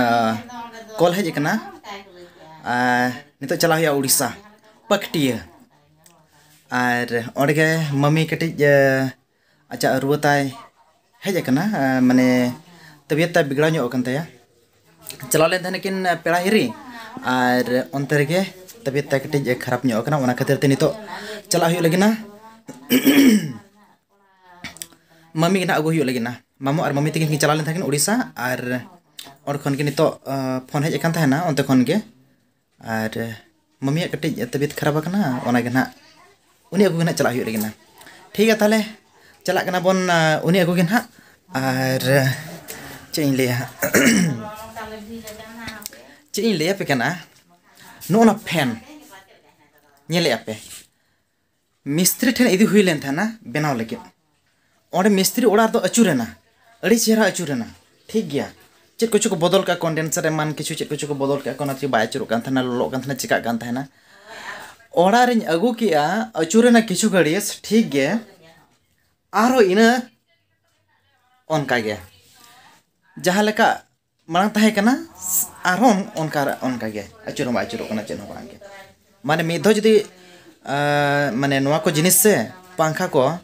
ᱠᱚᱞ ᱦᱮᱡ ᱟᱠᱟᱱᱟ᱾ ᱟᱨ ᱱᱤᱛᱚᱜ ᱪᱟᱞᱟᱜ ᱦᱩᱭᱩᱜᱼᱟ ᱩᱲᱤᱥᱥᱟ, ᱯᱟᱠᱴᱤᱭᱟᱹ᱾ ᱟᱨ ᱚᱸᱰᱮ ᱜᱮ ᱢᱟᱹᱢᱤ ᱠᱟᱹᱴᱤᱡ, ᱟ, ᱟᱡᱟᱜ ᱨᱩᱣᱟᱹ ᱛᱟᱭ ᱦᱮᱡ ᱟᱠᱟᱱᱟ, ᱢᱟᱱᱮ ᱛᱟᱵᱤᱭᱟᱛ ᱛᱟᱭ ᱵᱤᱜᱽᱲᱟᱣ ᱧᱚᱜ ᱟᱠᱟᱱ ᱛᱟᱭᱟ᱾ ᱪᱟᱞᱟᱣ ᱞᱮᱱ ᱛᱟᱦᱮᱱᱟ ᱠᱤᱱ ᱯᱮᱲᱟ ᱦᱤᱨᱤ, ᱟᱨ ᱚᱱᱛᱮ ᱨᱮᱜᱮ ᱛᱟᱵᱤᱭᱟᱛ ᱛᱟᱭ ᱠᱟᱹᱴᱤᱡ ᱠᱷᱟᱨᱟᱯ ᱧᱚᱜ ᱟᱠᱟᱱᱟ᱾ ᱚᱱᱟ ᱠᱷᱟᱹᱛᱤᱨ ᱛᱮ ᱱᱤᱛᱚᱜ ᱪᱟᱞᱟᱜ ᱦᱩᱭᱩᱜ ᱞᱟᱹᱜᱤᱫ ᱱᱟ᱾ ᱢᱟᱹᱢᱤ ᱜᱮ ᱱᱟᱦᱟᱜ ᱟᱹᱜᱩ ᱦᱩᱭᱩᱜ ᱞᱟᱹᱜᱤᱫ ᱱᱟ᱾ ᱢᱟᱢᱚ ᱟᱨ ᱢᱟᱹᱢᱤ ᱛᱟᱹᱠᱤᱱ ᱠᱤᱱ ᱪᱟᱞᱟᱣ ᱞᱮᱱ ᱛᱟᱦᱮᱸ ᱠᱤᱱ ᱩᱲᱤᱥᱥᱟ, ᱟᱨ ᱚᱸᱰᱮ ᱠᱷᱚᱱ ᱜᱮ ᱱᱤᱛᱚᱜ ᱯᱷᱳᱱ ᱦᱮᱡ ᱟᱠᱟᱱ ᱛᱟᱦᱮᱱᱟ ᱚᱱᱛᱮ ᱠᱷᱚᱱ ᱜᱮ᱾ ᱟᱨ ᱢᱟᱹᱢᱤᱭᱟᱜ ᱠᱟᱹᱴᱤᱡ ᱛᱟᱵᱤᱭᱟᱛ ᱠᱷᱟᱨᱟᱯ ᱟᱠᱟᱱᱟ, ᱚᱱᱟ ᱜᱮ ᱱᱟᱦᱟᱜ ᱩᱱᱤ ᱟᱹᱜᱩ ᱜᱮ ᱱᱟᱦᱟᱜ ᱪᱟᱞᱟᱜ ᱦᱩᱭᱩᱜ ᱞᱟᱹᱜᱤᱫ ᱱᱟ᱾ ᱴᱷᱤᱠ ᱜᱮᱭᱟ, ᱛᱟᱦᱚᱞᱮ ᱪᱟᱞᱟᱜ ᱠᱟᱱᱟ ᱵᱚᱱ ᱩᱱᱤ ᱟᱹᱜᱩ ᱜᱮ ᱱᱟᱦᱟᱜ᱾ ᱟᱨ ᱪᱮᱫ ᱤᱧ ᱞᱟᱹᱭᱟ ᱦᱟᱸᱜ? ᱪᱮᱫ ᱤᱧ ᱞᱟᱹᱭᱟᱯᱮ ᱠᱟᱱᱟ, ᱱᱚᱜᱼᱚ ᱱᱟ ᱯᱷᱮᱱ ᱧᱮᱞᱮᱫᱼᱟ ᱯᱮ, ᱢᱤᱥᱛᱨᱤ ᱴᱷᱮᱱ ᱤᱫᱤ ᱦᱩᱭ ᱞᱮᱱ ᱛᱟᱦᱮᱱᱟ ᱵᱮᱱᱟᱣ ᱞᱟᱹᱜᱤᱫ᱾ ᱚᱸᱰᱮ ᱢᱤᱥᱛᱨᱤ ᱚᱲᱟᱜ ᱨᱮᱫᱚ ᱟᱹᱪᱩᱨᱮᱱᱟ, ᱟᱹᱰᱤ ᱪᱮᱦᱨᱟ ᱟᱹᱪᱩᱨᱮᱱᱟ, ᱴᱷᱤᱠ ᱜᱮᱭᱟ᱾ ᱪᱮᱫ ᱠᱚᱪᱚ ᱠᱚ ᱵᱚᱫᱚᱞ ᱠᱟᱜᱼᱟ, ᱠᱚᱱᱰᱮᱱᱥᱟᱨ ᱮᱢᱟᱱ ᱠᱤᱪᱷᱩ ᱪᱮᱫ ᱠᱚᱪᱚ ᱠᱚ ᱵᱚᱫᱚᱞ ᱠᱟᱜᱼᱟ, ᱚᱱᱟ ᱛᱮᱜᱮ ᱵᱟᱭ ᱟᱹᱪᱩᱨᱚᱜ ᱠᱟᱱ ᱛᱟᱦᱮᱱᱟ, ᱞᱚᱞᱚᱜ ᱠᱟᱱ ᱛᱟᱦᱮᱱᱟ, ᱪᱤᱠᱟᱜ ᱠᱟᱱ ᱛᱟᱦᱮᱱᱟ᱾ ᱚᱲᱟᱜ ᱨᱤᱧ ᱟᱹᱜᱩ ᱠᱮᱜᱼᱟ, ᱟᱹᱪᱩᱨᱮᱱᱟ ᱠᱤᱪᱷᱩ ᱜᱷᱟᱹᱲᱤᱡ, ᱴᱷᱤᱠ ᱜᱮ, ᱟᱨᱦᱚᱸ ᱤᱱᱟᱹ ᱚᱱᱠᱟ ᱜᱮ, ᱡᱟᱦᱟᱸ ᱞᱮᱠᱟ ᱢᱟᱲᱟᱝ ᱛᱟᱦᱮᱸ ᱠᱟᱱᱟ, ᱟᱨᱦᱚᱸ ᱚᱱᱠᱟ ᱚᱱᱠᱟ ᱜᱮ ᱟᱹᱪᱩᱨ ᱦᱚᱸ ᱵᱟᱭ ᱟᱹᱪᱩᱨᱚᱜ ᱠᱟᱱᱟ, ᱪᱮᱫ ᱦᱚᱸ ᱵᱟᱝ ᱜᱮ᱾ ᱢᱟᱱᱮ ᱢᱤᱫ ᱫᱷᱟᱣ ᱡᱩᱫᱤ ᱟᱸ, ᱢᱟᱱᱮ ᱱᱚᱣᱟ ᱠᱚ ᱡᱤᱱᱤᱥ ᱥᱮ, ᱯᱟᱝᱠᱷᱟ ᱠᱚ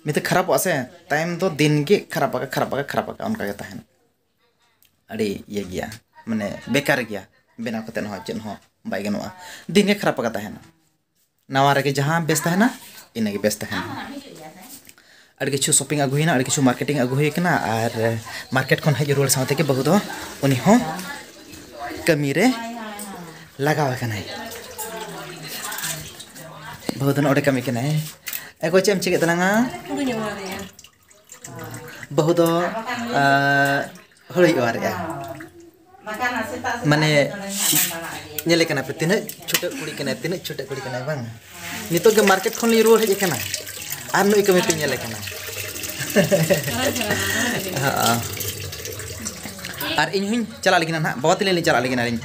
ᱢᱤᱫ ᱫᱷᱟᱣ ᱠᱷᱟᱨᱟᱯᱚᱜᱼᱟ ᱥᱮ, ᱛᱟᱭᱚᱢ ᱫᱚ ᱫᱤᱱ ᱜᱮ ᱠᱷᱟᱨᱟᱯ ᱟᱠᱟ ᱠᱷᱟᱨᱟᱯ ᱟᱠᱟ ᱠᱷᱟᱨᱟᱯ ᱟᱠᱟ ᱚᱱᱠᱟ ᱜᱮ ᱛᱟᱦᱮᱱᱟ᱾ ᱟᱹᱰᱤ ᱤᱭᱟᱹ ᱜᱮᱭᱟ, ᱢᱟᱱᱮ ᱵᱮᱠᱟᱨ ᱜᱮᱭᱟ, ᱵᱮᱱᱟᱣ ᱠᱟᱛᱮᱫ ᱦᱚᱸ ᱪᱮᱫ ᱦᱚᱸ ᱵᱟᱭ ᱜᱟᱱᱚᱜᱼᱟ, ᱫᱤᱱ ᱜᱮ ᱠᱷᱟᱨᱟᱯ ᱟᱠᱟ ᱛᱟᱦᱮᱱᱟ᱾ ᱱᱟᱣᱟ ᱨᱮᱜᱮ ᱡᱟᱦᱟᱸ ᱵᱮᱥ ᱛᱟᱦᱮᱱᱟ, ᱤᱱᱟᱹᱜᱮ ᱵᱮᱥ ᱛᱟᱦᱮᱱᱟ᱾ ᱟᱹᱰᱤ ᱠᱤᱪᱷᱩ ᱥᱚᱯᱤᱝ ᱟᱹᱜᱩ ᱦᱩᱭᱱᱟ, ᱟᱹᱰᱤ ᱠᱤᱪᱷᱩ ᱢᱟᱨᱠᱮᱴᱤᱝ ᱟᱹᱜᱩ ᱦᱩᱭ ᱠᱟᱱᱟ, ᱟᱨ ᱢᱟᱨᱠᱮᱴ ᱠᱷᱚᱱ ᱦᱮᱡ ᱨᱩᱣᱟᱹᱲ ᱥᱟᱶ ᱛᱮᱜᱮ ᱵᱟᱹᱦᱩ ᱫᱚ ᱩᱱᱤ ᱦᱚᱸ ᱠᱟᱹᱢᱤ ᱨᱮ ᱞᱟᱜᱟᱣ ᱟᱠᱟᱱᱟᱭ᱾ ᱵᱟᱹᱦᱩ ᱫᱚ ᱱᱚᱰᱮ ᱠᱟᱹᱢᱤ ᱠᱟᱱᱟᱭ᱾ ᱮ ᱜᱚ, ᱪᱮᱫ ᱮᱢ ᱪᱤᱠᱟᱹᱭᱮᱫ ᱛᱟᱞᱟᱝᱟ? ᱵᱟᱹᱦᱩ ᱫᱚ ᱦᱩᱲᱩᱭ ᱚᱣᱟᱨᱮᱜᱼᱟ᱾ ᱢᱟᱱᱮ ᱧᱮᱞᱮ ᱠᱟᱱᱟ ᱯᱮ, ᱛᱤᱱᱟᱹᱜ ᱪᱷᱩᱴᱟᱹᱜ ᱠᱩᱲᱤ ᱠᱟᱱᱟᱭ, ᱛᱤᱱᱟᱹᱜ ᱪᱷᱩᱴᱟᱹᱜ ᱠᱩᱲᱤ ᱠᱟᱱᱟᱭ ᱵᱟᱝ? ᱱᱤᱛᱚᱜ ᱜᱮ ᱢᱟᱨᱠᱮᱴ ᱠᱷᱚᱱ ᱞᱤᱧ ᱨᱩᱣᱟᱹᱲ ᱦᱮᱡ ᱟᱠᱟᱱᱟ, ᱟᱨ ᱱᱩᱭ ᱠᱟᱹᱢᱤ ᱯᱮ ᱧᱮᱞᱮ ᱠᱟᱱᱟ᱾ ᱦᱚᱸ᱾ ᱟᱨ ᱤᱧ ᱦᱚᱸᱧ ᱪᱟᱞᱟᱜ ᱞᱟᱹᱜᱤᱫ ᱱᱟᱦᱟᱜ, ᱵᱟᱵᱟ ᱛᱟᱹᱞᱤᱧ ᱞᱤᱧ ᱪᱟᱞᱟᱜ ᱞᱟᱹᱜᱤᱫ ᱟᱹᱞᱤᱧ᱾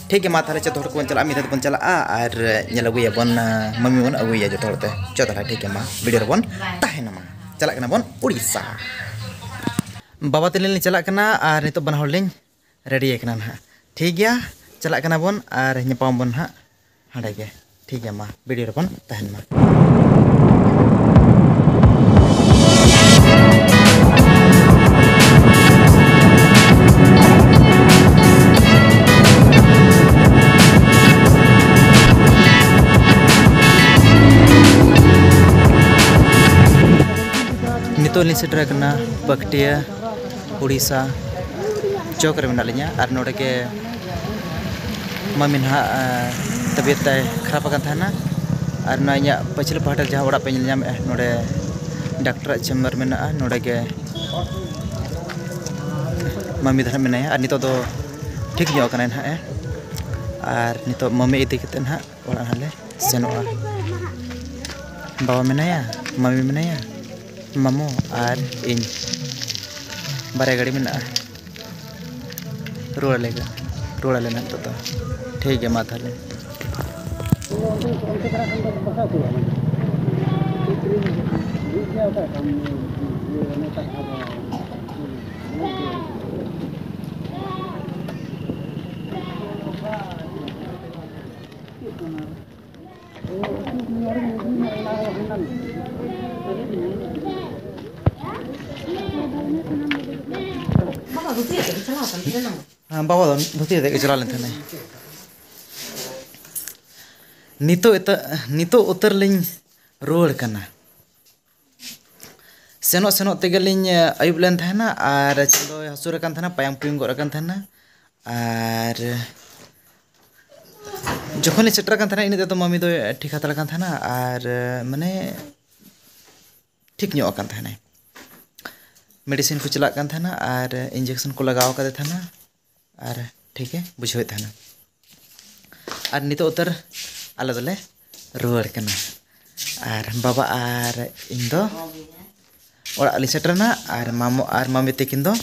ᱴᱷᱤᱠ ᱜᱮᱭᱟ, ᱢᱟ ᱛᱟᱦᱚᱞᱮ ᱡᱚᱛᱚ ᱦᱚᱲ ᱠᱚᱵᱚᱱ ᱪᱟᱞᱟᱜᱼᱟ, ᱢᱤᱫ ᱫᱷᱟᱣ ᱛᱮᱵᱚᱱ ᱪᱟᱞᱟᱜᱼᱟ ᱟᱨ ᱧᱮᱞ ᱟᱹᱜᱩᱭᱟᱵᱚᱱ, ᱢᱟᱹᱢᱤ ᱵᱚᱱ ᱟᱹᱜᱩᱭᱟ ᱡᱚᱛᱚ ᱦᱚᱲ ᱛᱮ᱾ ᱪᱚ ᱛᱟᱦᱚᱞᱮ ᱴᱷᱤᱠ ᱜᱮᱭᱟ, ᱢᱟ ᱵᱷᱤᱰᱤᱭᱳ ᱨᱮᱵᱚᱱ ᱛᱟᱦᱮᱱᱟ, ᱢᱟ ᱪᱟᱞᱟᱜ ᱠᱟᱱᱟ ᱵᱚᱱ ᱩᱲᱤᱥᱥᱟ᱾ ᱵᱟᱵᱟ ᱛᱟᱹᱞᱤᱧ ᱞᱤᱧ ᱪᱟᱞᱟᱜ ᱠᱟᱱᱟ ᱟᱨ ᱱᱤᱛᱚᱜ ᱵᱟᱱᱟ ᱦᱚᱲ ᱞᱤᱧ ᱨᱮᱰᱤ ᱟᱠᱟᱱᱟ ᱱᱟᱦᱟᱜ᱾ ᱴᱷᱤᱠ ᱜᱮᱭᱟ, ᱪᱟᱞᱟᱜ ᱠᱟᱱᱟ ᱵᱚᱱ ᱟᱨ ᱧᱟᱯᱟᱢ ᱟᱵᱚᱱ ᱱᱟᱦᱟᱜ ᱦᱟᱸᱰᱮ ᱜᱮ᱾ ᱴᱷᱤᱠ ᱜᱮᱭᱟ, ᱢᱟ ᱵᱷᱤᱰᱤᱭᱳ ᱨᱮᱵᱚᱱ ᱛᱟᱦᱮᱱ ᱢᱟ᱾ ᱱᱤᱛᱚᱜ ᱞᱤᱧ ᱥᱮᱴᱮᱨ ᱟᱠᱟᱱᱟ ᱯᱟᱠᱴᱤᱭᱟ, ᱩᱲᱤᱥᱥᱟ ᱪᱚᱠ ᱨᱮ ᱢᱮᱱᱟᱜ ᱞᱤᱧᱟ᱾ ᱟᱨ ᱱᱚᱰᱮ ᱜᱮ ᱢᱟᱹᱢᱤ ᱱᱟᱦᱟᱜ, ᱮᱸ, ᱛᱟᱵᱤᱭᱚᱛ ᱛᱟᱭ ᱠᱷᱟᱨᱟᱯ ᱟᱠᱟᱱ ᱛᱟᱦᱮᱱᱟ᱾ ᱟᱨ ᱱᱚᱣᱟ ᱤᱧᱟᱹᱜ ᱯᱟᱹᱪᱷᱞᱟᱹ ᱯᱟᱦᱴᱟ ᱡᱟᱦᱟᱸ ᱚᱲᱟᱜ ᱯᱮ ᱧᱮᱞ ᱧᱟᱢᱮᱫᱼᱟ, ᱱᱚᱰᱮ ᱰᱟᱠᱛᱟᱨᱟᱜ ᱪᱮᱢᱵᱟᱨ ᱢᱮᱱᱟᱜᱼᱟ᱾ ᱱᱚᱰᱮ ᱜᱮ ᱢᱟᱹᱢᱤ ᱫᱚ ᱱᱟᱦᱟᱜ ᱢᱮᱱᱟᱭᱟ᱾ ᱟᱨ ᱱᱤᱛᱚᱜ ᱫᱚ ᱴᱷᱤᱠ ᱧᱚᱜ ᱟᱠᱟᱱᱟᱭ ᱱᱟᱦᱟᱜ ᱮ᱾ ᱟᱨ ᱱᱤᱛᱚᱜ ᱢᱟᱹᱢᱤ ᱤᱫᱤ ᱠᱟᱛᱮᱫ ᱱᱟᱦᱟᱜ ᱚᱲᱟᱜ ᱱᱟᱦᱟᱜ ᱞᱮ ᱥᱮᱱᱚᱜᱼᱟ᱾ ᱵᱟᱵᱟ ᱢᱮᱱᱟᱭᱟ, ᱢᱟᱹᱢᱤ ᱢᱮᱱᱟᱭᱟ, ᱢᱟᱢᱚ ᱟᱨ ᱤᱧ᱾ ᱵᱟᱨᱭᱟ ᱜᱟᱹᱰᱤ ᱢᱮᱱᱟᱜᱼᱟ᱾ ᱨᱩᱣᱟᱹᱲ ᱟᱞᱮ, ᱨᱩᱣᱟᱹᱲ ᱟᱞᱮ ᱱᱟᱦᱟᱜ ᱱᱤᱛᱚᱜ ᱫᱚ᱾ ᱴᱷᱤᱠ ᱜᱮᱭᱟ, ᱢᱟ ᱛᱟᱦᱚᱞᱮ᱾ ᱦᱮᱸ, ᱵᱟᱵᱟ ᱫᱚ ᱫᱷᱩᱛᱤ ᱠᱟᱛᱮᱫ ᱜᱮ ᱪᱟᱞᱟᱣ ᱞᱮᱱ ᱛᱟᱦᱮᱱᱟᱭ᱾ ᱱᱤᱛᱚᱜ ᱮᱛᱟ-, ᱱᱤᱛᱚᱜ ᱩᱛᱟᱹᱨ ᱞᱤᱧ ᱨᱩᱣᱟᱹᱲ ᱠᱟᱱᱟ᱾ ᱥᱮᱱᱚᱜ ᱥᱮᱱᱚᱜ ᱛᱮᱜᱮ ᱞᱤᱧ, ᱮ, ᱟᱹᱭᱩᱵ ᱞᱮᱱ ᱛᱟᱦᱮᱱᱟ ᱟᱨ ᱪᱟᱸᱫᱚᱭ ᱦᱟᱹᱥᱩᱨ ᱟᱠᱟᱱ ᱛᱟᱦᱮᱱᱟ, ᱯᱟᱭᱟᱢ ᱯᱩᱭᱩᱝ ᱜᱚᱫ ᱟᱠᱟᱱ ᱛᱟᱦᱮᱱᱟ᱾ ᱟᱨ ᱡᱚᱠᱷᱚᱱ ᱞᱤᱧ ᱥᱮᱴᱮᱨ ᱟᱠᱟᱱ ᱛᱟᱦᱮᱱᱟ, ᱤᱱᱟᱹ ᱛᱮᱫᱚ ᱢᱟᱹᱢᱤ ᱫᱚᱭ ᱴᱷᱤᱠ ᱦᱟᱛᱟᱲ ᱟᱠᱟᱱ ᱛᱟᱦᱮᱱᱟ ᱟᱨ, ᱮ, ᱢᱟᱱᱮ ᱴᱷᱤᱠ ᱧᱚᱜ ᱟᱠᱟᱱ ᱛᱟᱦᱮᱱᱟᱭ᱾ ᱢᱮᱰᱤᱥᱤᱱ ᱠᱚ ᱪᱟᱞᱟᱜ ᱠᱟᱱ ᱛᱟᱦᱮᱱᱟ ᱟᱨ ᱤᱧᱡᱮᱠᱥᱚᱱ ᱠᱚ ᱞᱟᱜᱟᱣ ᱟᱠᱟᱫᱮ ᱛᱟᱦᱮᱱᱟ᱾ ᱟᱨ ᱴᱷᱤᱠᱮ ᱵᱩᱡᱷᱟᱹᱣᱮᱫ ᱛᱟᱦᱮᱱᱟ᱾ ᱟᱨ ᱱᱤᱛᱚᱜ ᱩᱛᱟᱹᱨ ᱟᱞᱮ ᱫᱚᱞᱮ ᱨᱩᱣᱟᱹᱲ ᱠᱟᱱᱟ᱾ ᱟᱨ ᱵᱟᱵᱟ ᱟᱨ ᱤᱧ ᱫᱚ ᱚᱲᱟᱜ ᱞᱤᱧ ᱥᱮᱴᱮᱨᱮᱱᱟ᱾ ᱟᱨ ᱢᱟᱢᱚ ᱟᱨ ᱢᱟᱢᱤ ᱛᱟᱹᱠᱤᱱ ᱫᱚ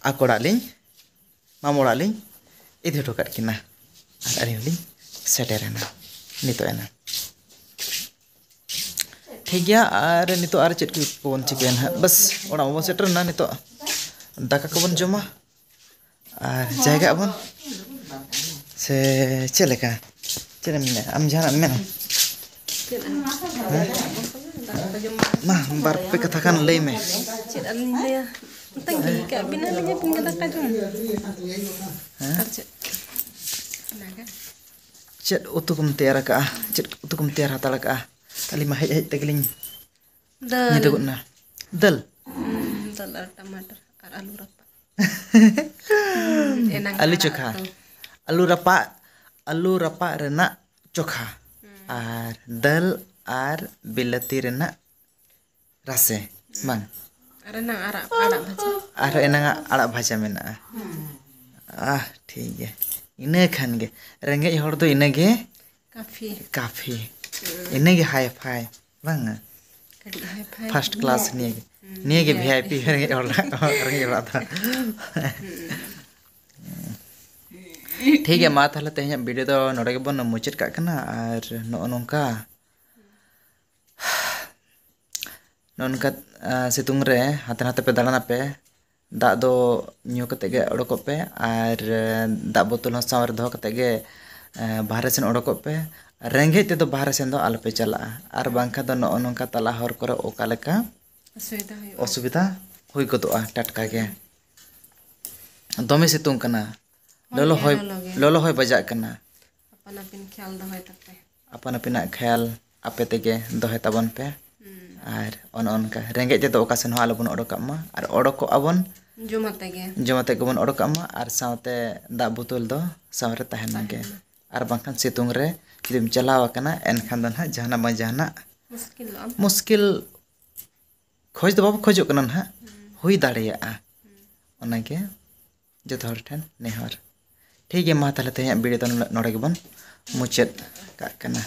ᱟᱠᱚ ᱚᱲᱟᱜ ᱞᱤᱧ, ᱢᱟᱢᱚ ᱚᱲᱟᱜ ᱞᱤᱧ ᱤᱫᱤ ᱦᱚᱴᱚ ᱠᱟᱫ ᱠᱤᱱᱟ᱾ ᱟᱨ ᱟᱹᱞᱤᱧ ᱦᱚᱸᱞᱤᱧ ᱥᱮᱴᱮᱨᱮᱱᱟ ᱱᱤᱛᱚᱜ ᱮᱱᱟ᱾ ᱴᱷᱤᱠ ᱜᱮᱭᱟ, ᱟᱨ ᱱᱤᱛᱚᱜ ᱟᱨ ᱪᱮᱫ ᱠᱚᱵᱚᱱ ᱪᱤᱠᱟᱹᱭᱟ ᱱᱟᱦᱟᱜ? ᱵᱟᱥ, ᱚᱲᱟᱜ ᱢᱟᱵᱚᱱ ᱥᱮᱴᱮᱨ ᱮᱱᱟ, ᱱᱤᱛᱚᱜ ᱫᱟᱠᱟ ᱠᱚᱵᱚᱱ ᱡᱚᱢᱟ ᱟᱨ ᱡᱟᱭᱜᱟᱜ ᱟᱵᱚᱱ, ᱥᱮ ᱪᱮᱫ ᱞᱮᱠᱟ? ᱪᱮᱫ ᱮᱢ ᱢᱮᱱᱟ ᱟᱢ, ᱡᱟᱦᱟᱱᱟᱜ ᱮᱢ ᱢᱮᱱᱟ? ᱪᱮᱫ ᱮᱢ ᱦᱮᱸ? ᱫᱟᱠᱟ ᱠᱚ ᱡᱚᱢ ᱢᱟ᱾ ᱢᱟ, ᱵᱟᱨ ᱯᱮ ᱠᱟᱛᱷᱟ ᱜᱟᱱ ᱞᱟᱹᱭ ᱢᱮ᱾ ᱪᱮᱫ ᱟᱹᱞᱤᱧ ᱞᱟᱹᱭᱟ? ᱛᱟᱺᱜᱤ ᱠᱟᱜ ᱵᱤᱱᱟᱞᱤᱧ ᱟᱹᱵᱤᱱ ᱜᱮ ᱫᱟᱠᱟ ᱡᱚᱢ᱾ ᱦᱮᱸ? ᱟᱨ ᱪᱮᱫ? ᱚᱱᱟᱜᱮ᱾ ᱪᱮᱫ ᱩᱛᱩ ᱠᱚᱢ ᱛᱮᱭᱟᱨ ᱟᱠᱟᱜᱼᱟ? ᱪᱮᱫ ᱩᱛᱩ ᱠᱚᱢ ᱛᱮᱭᱟᱨ ᱦᱟᱛᱟᱲ ᱟᱠᱟᱜᱼᱟ? ᱟᱹᱞᱤᱧ ᱢᱟ ᱦᱮᱡ ᱦᱮᱡ ᱛᱮᱜᱮᱞᱤᱧ ᱫᱟᱹᱞ᱾ ᱧᱤᱫᱟᱹ ᱜᱚᱫ ᱮᱱᱟ᱾ ᱫᱟᱹᱞ᱾ ᱦᱩᱸ, ᱫᱟᱹᱞ ᱟᱨ ᱴᱟᱢᱟᱴᱟᱨ ᱟᱨ ᱟᱹᱞᱩ ᱨᱟᱯᱟᱜ᱾ ᱮᱱᱟᱝ ᱟᱹᱞᱩ ᱟᱲᱟᱜ ᱪᱚᱠᱷᱟ᱾ ᱩᱛᱩ᱾ ᱟᱹᱞᱩ ᱨᱟᱯᱟᱜ, ᱟᱹᱞᱩ ᱨᱟᱯᱟᱜ ᱨᱮᱱᱟᱜ ᱪᱚᱠᱷᱟ᱾ ᱟᱨ ᱫᱟᱹᱞ ᱟᱨ ᱵᱤᱞᱟᱹᱛᱤ ᱨᱮᱱᱟᱜ ᱨᱟᱥᱮ, ᱵᱟᱝ? ᱟᱨ ᱮᱱᱟᱝ ᱟᱨᱟᱜ, ᱟᱲᱟᱜ ᱵᱷᱟᱡᱟ᱾ ᱟᱨᱦᱚᱸ ᱮᱱᱟᱝᱟᱜ ᱟᱲᱟᱜ ᱵᱷᱟᱡᱟ ᱢᱮᱱᱟᱜᱼᱟ᱾ ᱟᱦ, ᱴᱷᱤᱠ ᱜᱮᱭᱟ᱾ ᱤᱱᱟᱹ ᱠᱷᱟᱱ ᱜᱮ ᱨᱮᱸᱜᱮᱡ ᱦᱚᱲ ᱫᱚ ᱤᱱᱟᱹ ᱜᱮ ᱠᱟᱯᱷᱤ᱾ ᱠᱟᱯᱷᱤ᱾ ᱤᱱᱟᱹ ᱜᱮ ᱦᱟᱭ ᱯᱷᱟᱭ, ᱵᱟᱝᱟ? ᱠᱟᱹᱴᱤᱡ ᱦᱟᱭ ᱯᱷᱟᱭ᱾ ᱯᱷᱟᱥᱴ ᱠᱞᱟᱥ ᱱᱤᱭᱟᱹ ᱜᱮ᱾ ᱱᱤᱭᱟᱹ ᱜᱮ ᱵᱷᱤ ᱟᱭ ᱯᱤ ᱨᱮᱸᱜᱮᱡ ᱦᱚᱲ ᱫᱚ, ᱨᱮᱸᱜᱮᱡ ᱚᱲᱟᱜ ᱫᱚ᱾ ᱴᱷᱤᱠ ᱜᱮᱭᱟ, ᱢᱟ ᱛᱟᱦᱚᱞᱮ ᱛᱮᱦᱮᱧᱟᱜ ᱵᱷᱤᱰᱤᱭᱳ ᱫᱚ ᱱᱚᱰᱮ ᱜᱮᱵᱚᱱ ᱢᱩᱪᱟᱹᱫ ᱠᱟᱜ ᱠᱟᱱᱟ᱾ ᱟᱨ ᱱᱚᱜᱼᱚ ᱱᱚᱝᱠᱟ ᱱᱚᱜᱼᱚ ᱱᱚᱝᱠᱟ, ᱟ, ᱥᱤᱛᱩᱝ ᱨᱮ ᱦᱟᱱᱛᱮ ᱱᱟᱛᱮ ᱯᱮ ᱫᱟᱬᱟᱱᱟ ᱯᱮ, ᱫᱟᱜ ᱫᱚ ᱧᱩ ᱠᱟᱛᱮ ᱜᱮ ᱚᱰᱚᱠᱚᱜ ᱯᱮ, ᱟᱨ, ᱮ, ᱫᱟᱜ ᱵᱳᱛᱚᱞ ᱦᱚᱸ ᱥᱟᱶ ᱨᱮ ᱫᱚᱦᱚ ᱠᱟᱛᱮ ᱜᱮ, ᱮ, ᱵᱟᱦᱨᱮ ᱥᱮᱱ ᱚᱰᱚᱠᱚᱜ ᱯᱮ᱾ ᱨᱮᱸᱜᱮᱡ ᱛᱮᱫᱚ ᱵᱟᱦᱨᱮ ᱥᱮᱱ ᱫᱚ ᱟᱞᱚᱯᱮ ᱪᱟᱞᱟᱜᱼᱟ, ᱟᱨ ᱵᱟᱝᱠᱷᱟᱱ ᱫᱚ ᱱᱚᱜᱼᱚ ᱱᱚᱝᱠᱟ ᱛᱟᱞᱟ ᱦᱚᱨ ᱠᱚᱨᱮ ᱚᱠᱟ ᱞᱮᱠᱟ ᱚᱥᱩᱵᱤᱫᱷᱟ ᱦᱩᱭᱩᱜᱼᱟ᱾ ᱚᱥᱩᱵᱤᱫᱷᱟ ᱦᱩᱭ ᱜᱚᱫᱚᱜᱼᱟ ᱴᱟᱴᱠᱟ ᱜᱮ᱾ ᱫᱚᱢᱮ ᱥᱤᱛᱩᱝ ᱠᱟᱱᱟ, ᱦᱳᱭ, ᱞᱚᱞᱚ ᱦᱚᱭ, ᱞᱚᱞᱚ ᱜᱮ᱾ ᱞᱚᱞᱚ ᱦᱚᱭ ᱵᱟᱡᱟᱜ ᱠᱟᱱᱟ᱾ ᱟᱯᱟᱱ ᱟᱹᱯᱤᱱ ᱠᱷᱮᱭᱟᱞ ᱫᱚᱦᱚᱭ ᱛᱟᱯᱮ᱾ ᱟᱯᱟᱱ ᱟᱹᱯᱤᱱᱟᱜ ᱠᱷᱮᱭᱟᱞ ᱟᱯᱮ ᱛᱮᱜᱮ ᱫᱚᱦᱚᱭ ᱛᱟᱵᱚᱱ ᱯᱮ᱾ ᱦᱩᱸ᱾ ᱟᱨ ᱚᱱᱮ ᱚᱱᱠᱟ ᱨᱮᱸᱜᱮᱡ ᱛᱮᱫᱚ ᱚᱠᱟ ᱥᱮᱱ ᱦᱚᱸ ᱟᱞᱚᱵᱚᱱ ᱚᱰᱚᱠᱟᱜ ᱢᱟ, ᱟᱨ ᱚᱰᱚᱠᱚᱜ ᱟᱵᱚᱱ ᱡᱚᱢ ᱟᱛᱮ ᱜᱮ᱾ ᱡᱚᱢ ᱟᱛᱮ ᱜᱮᱵᱚᱱ ᱚᱰᱚᱠᱟᱜ ᱢᱟ, ᱟᱨ ᱥᱟᱶᱛᱮ ᱫᱟᱜ ᱵᱳᱛᱚᱞ ᱫᱚ ᱥᱟᱶ ᱨᱮ ᱛᱟᱦᱮᱱ ᱢᱟ ᱜᱮ᱾ ᱛᱟᱦᱮᱱ ᱢᱟ᱾ ᱟᱨ ᱵᱟᱝᱠᱷᱟᱱ ᱥᱤᱛᱩᱝ ᱨᱮ ᱡᱩᱫᱤᱢ ᱪᱟᱞᱟᱣ ᱟᱠᱟᱱᱟ, ᱮᱱᱠᱷᱟᱱ ᱫᱚ ᱱᱟᱦᱟᱜ ᱡᱟᱦᱟᱱᱟᱜ ᱵᱟᱝ ᱡᱟᱦᱟᱱᱟᱜ ᱢᱩᱥᱠᱤᱞᱚᱜ ᱟᱢ᱾ ᱢᱩᱥᱠᱤᱞ ᱠᱷᱚᱡᱽ ᱫᱚ ᱵᱟᱵᱚ ᱠᱷᱚᱡᱚᱜ ᱠᱟᱱᱟ ᱱᱟᱦᱟᱜ, ᱦᱩᱸ᱾ ᱦᱩᱭ ᱫᱟᱲᱮᱭᱟᱜᱼᱟ᱾ ᱦᱩᱸ᱾ ᱚᱱᱟᱜᱮ ᱡᱚᱛᱚ ᱦᱚᱲ ᱴᱷᱮᱱ ᱱᱮᱦᱚᱨ᱾ ᱴᱷᱤᱠ ᱜᱮᱭᱟ, ᱢᱟ ᱛᱟᱦᱚᱞᱮ ᱛᱮᱦᱮᱧᱟᱜ ᱵᱷᱤᱰᱤᱭᱳ ᱫᱚ ᱱᱚᱰᱮ ᱜᱮᱵᱚᱱ ᱢᱩᱪᱟᱹᱫ ᱠᱟᱜ ᱠᱟᱱᱟ᱾